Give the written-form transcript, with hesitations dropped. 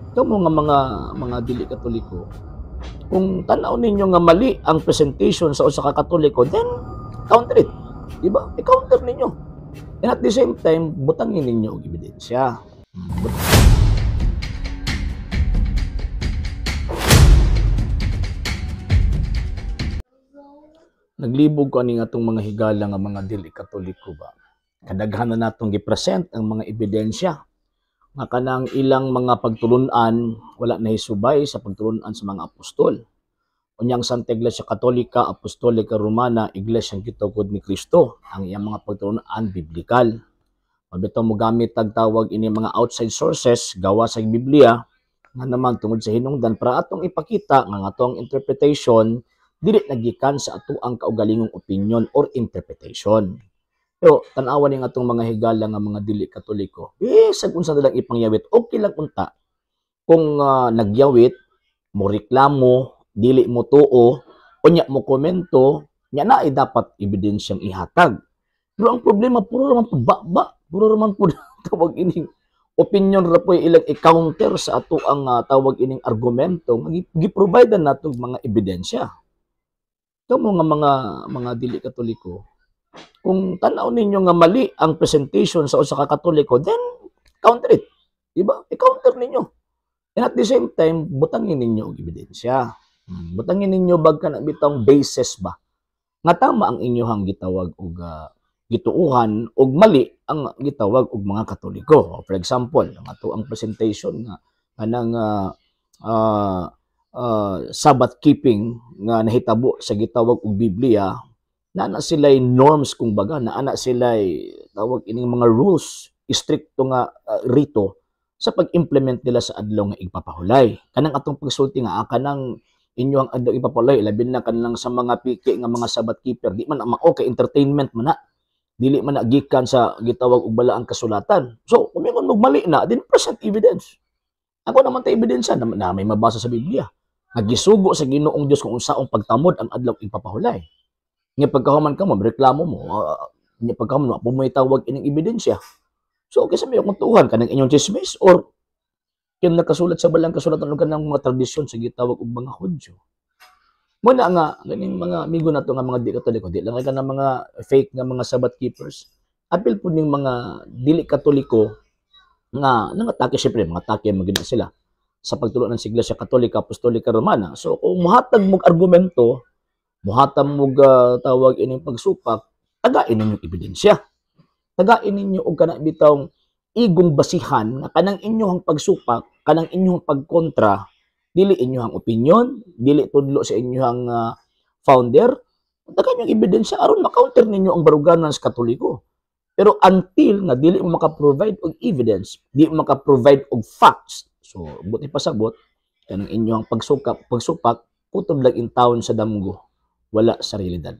Kamo nga mga dili Katoliko, kung tan-aw ninyo nga mali ang presentation sa usa ka Katoliko, then counter it. Di ba? I-counter ninyo. And at the same time, butangin ninyo og ebidensya. Naglibog ko ani atong mga higala nga mga dili Katoliko ba. Kadaghan na natong gi-present ang mga ebidensya nga kanang ilang mga pagtulun-an wala nahisubay sa pagtulun-an sa mga apostol. Unyang Santa Iglesia Katolika, Apostolika Romana, Iglesia Gitukod ni Kristo, ang iyang mga pagtulun-an biblikal. Mabitaw mo gamit tag tawag ini mga outside sources gawa sa Biblia nga naman tungod sa hinungdan para atong ipakita nga atong interpretation dili nagikan sa atoang kaugalingong opinion or interpretation. Pero tan-awa ning atong mga higala nga mga dili Katoliko, bisag unsa nilang ipangyawit, okay lang unta kung nagyawit, mo reklamo, dili mo tuo, unya mo komento, nya na ay dapat ebidensyang ihatag. Pero ang problema, puro raman po ba, puro raman po tawag ining opinion ra po ilang i-counter sa ato ang tawag ining argumento nga gi-provide nato mga ebidensya. Kamo nga mga dili Katoliko, kung tan-aw ninyo nga mali ang presentation sa usa ka Katoliko, then counter it. Di ba? I-counter ninyo. And at the same time, butangin ninyo og ebidensya. Butangin ninyo bag kana bitawng basis ba nga tama ang inyohang gitawag og gituuhan og mali ang gitawag og mga Katoliko. For example, ang ato ang presentation nga kanang Sabbath keeping nga nahitabo sa gitawag og Biblia, naa na sila'y norms kung baga, naa na sila'y tawag ining mga rules, istrikto nga rito sa pag-implement nila sa adlaw nga igpapahulay. Kanang atong pagsulti nga kanang inyo ang adlaw ipapahulay, labi na kanang sa mga piki nga mga Sabbath keeper, di man mao kay entertainment man na. Dili man na gikan sa gitawag og balaang kasulatan. So, kung ingon og mali na, then present evidence. Ako naman ta ebidensya na may mabasa sa Biblia. Nga gisugo sa Ginoong Dios kung unsaong pagtamod ang adlaw ipapahulay. Nya pagkahuman ka mo, reklamo mo, nya pagkahuman mo, mo tawag ining ebidensya. So, okay sa may akong tuhan, kanang inyong chismis, or yung nakasulat sa balang kasulatan o kanang mga tradisyon sa gitawag og mga Hudyo. Muna nga, ganing mga amigo na to nga mga di Katoliko, di lang ka ng mga fake nga mga Sabbath keepers, apil po ning mga dili Katoliko nga nangatake, syempre, mga atake man gid sila sa pagtulo ng Iglesia Katolika Apostolika Romana. So, kung muhatag mog argumento, muhatag mog tawag ining pagsupak, tagain ninyo ebidensya. Tagain ninyo og kana bitawng igong basihan nga kanang inyong pagsupak, kanang inyong pagkontra, dili inyong opinion, dili tudlo sa inyong founder, tagaan yung ebidensya aron ma-counter ninyo ang baruganan sa Katoliko. Pero until nga dili mo maka-provide og evidence, di mo maka-provide og facts, so buti pasabot kanang inyong pagsupak, kutob lang in town sa damgo, wala sa realidad.